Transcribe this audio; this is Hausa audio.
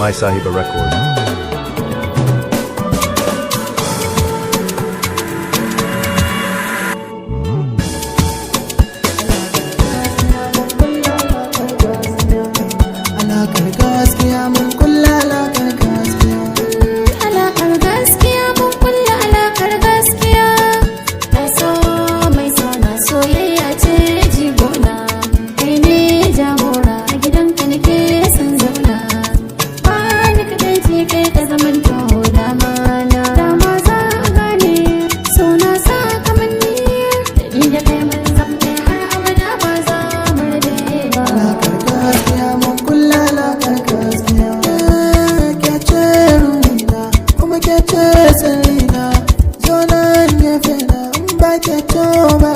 My Sahiba Record. Alakar gaskiya mun kulla alakar gaskiya. Alaƙar gaskiya mun kulla alaƙar gaskiya. Na so mai sona soyayya ce jigona. Kai ne jagora a gidanka nake son zauna. Ba ni kaɗai ce kai ka zamanto dama na. Dama za a gane sona sa kamanni. Da ni da kai mun zamne har abada ba za mu rabe ba. Alakar gaskiya mun kulla alakar gaskiya. Ke ce ruhina kuma ke ce sirrina. Zo nan gefe na in ba ke to ba